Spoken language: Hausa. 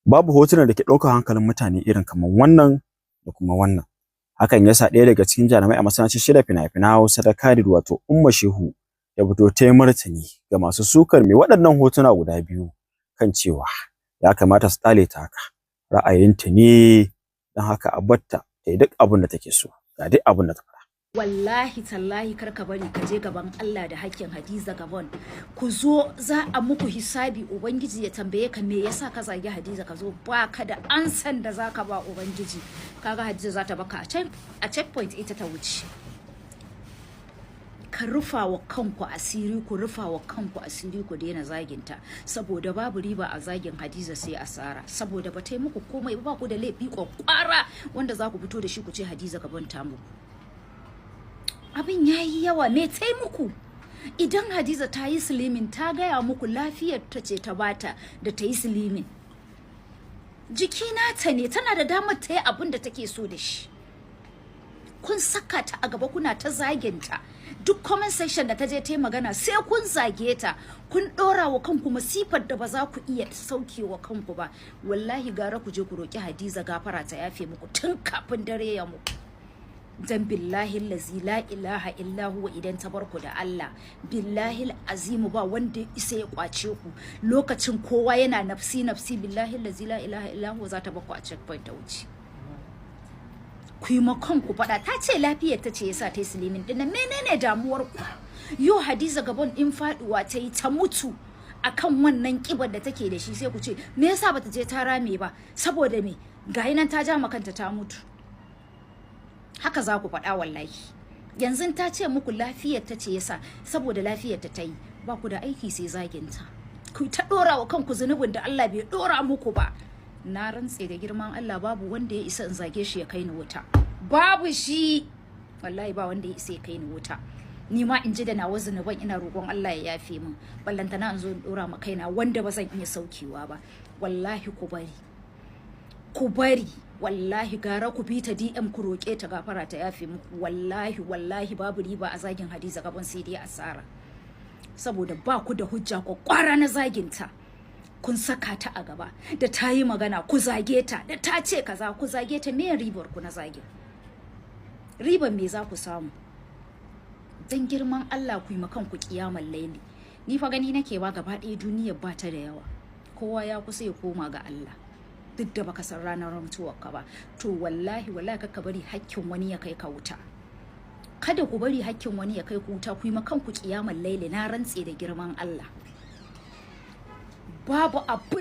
Babu hotunan da ke ɗaukar hankalin mutane irin kamar wannan da kuma wannan. Hakan yasa ɗaya daga cikin jarumai a masana'antar shirya fina-finan Hausa ta Kannywood, wato Umma Shehu, ya fito ta yi martani ga masu sukar mai waɗannan hotuna guda biyu kan cewa ya kamata su ƙyale ta haka, ra'ayinta ne, don haka a barta ta yi duk abin da take so. Ga duk abin da ta faɗa. Wallahi tallahi, kar ka bari ka je gaban Allah da hakkin Hadiza Gabon. Ku zo za a muku hisabi, Ubangiji ya tambaye ka me yasa ka zagi Hadiza, ka zo ba ka da ansan da zaka ba Ubangiji. Kaga Hadiza za ta baka a checkpoint, ita ta wuce. Ka rufa wa kanku asiri, ku rufa wa kanku asiri, ku daina zaginta, saboda babu riba a zagin Hadiza sai asara, saboda ba ta yi muku komai ba. Ku da laifi kwakwara wanda za ku fito da shi ku ce Hadiza Gabon ta muku. Abin ya yi yawa. Me tai muku? Idan Hadiza ta yi slimming, ta gaya muku lafiyar ta ce ta bata da ta yi slimming. Jiki nata ne, tana da damar ta yi abin da take so da shi. Kun saka ta a gaba, kuna ta zaginta. Duk comment section da ta je ta yi magana sai kun zage ta. Kun ɗora wa kanku masifar da ba za ku iya sauke wa kanku ba. Wallahi gara ku je ku roki Hadiza gafara ta yafe muku tun kafin dare ya muku. Dan billahi lazi la ilaha illa huwa, idan ta barku da Allah, billahi azimu ba wanda ya isa ya kwace ku. Lokacin kowa yana nafsi nafsi, billahi lazi la ilaha illa huwa za ta barku a checkpoint ta wuce. Ku yi makon ku faɗa. Ta ce lafiyar ta ce yasa ta yi slimming din. Menene damuwar ku yo? Hadiza Gabon in faduwa ta yi ta mutu akan wannan kibar da take da shi, sai ku ce me yasa bata je ta rame ba? Saboda me? Gayi nan ta ja kanta ta mutu, haka za ku faɗa. Wallahi yanzu ta ce muku lafiyar ta ce yasa, saboda lafiyar ta yi. Ba ku da aiki sai zaginta. Ku ta dora wa kanku zunubin da Allah bai dora muku ba. Na rantse da girman Allah, babu wanda ya isa in zage shi ya kai ni wuta. Babu shi, wallahi ba wanda ya isa ya kai ni wuta. Ni ma in ji da nawa zunuban, ina roƙon Allah ya yafe min, ballantana in zo in dora ma kaina wanda ba zan iya saukewa ba. Wallahi ku bari, ku bari. Wallahi gara ku bi ta DM ku roƙe ta gafara ta yafe muku. Wallahi wallahi babu riba a zagin Hadiza Gabon sai dai asara, saboda ba ku da hujja kwakwara na zaginta. Kun saka ta a gaba, da ta yi magana ku zage ta, da ta ce kaza ku zage ta. Me ribar ku na zagin? Ribar me za ku samu? Dan girman Allah ku yi makan ku kiyamar laili. Ni fa gani nake ba gaba ɗaya duniyar ba ta da yawa, kowa ya kusa ya koma ga Allah, duk da baka san ranar mutuwarka ba. To wallahi wallahi kaka bari hakkin wani ya kai ka wuta. Kada ku bari hakkin wani ya kai ku wuta. Ku yi makan ku kiyamar laili. Na rantse da girman Allah, babu abu.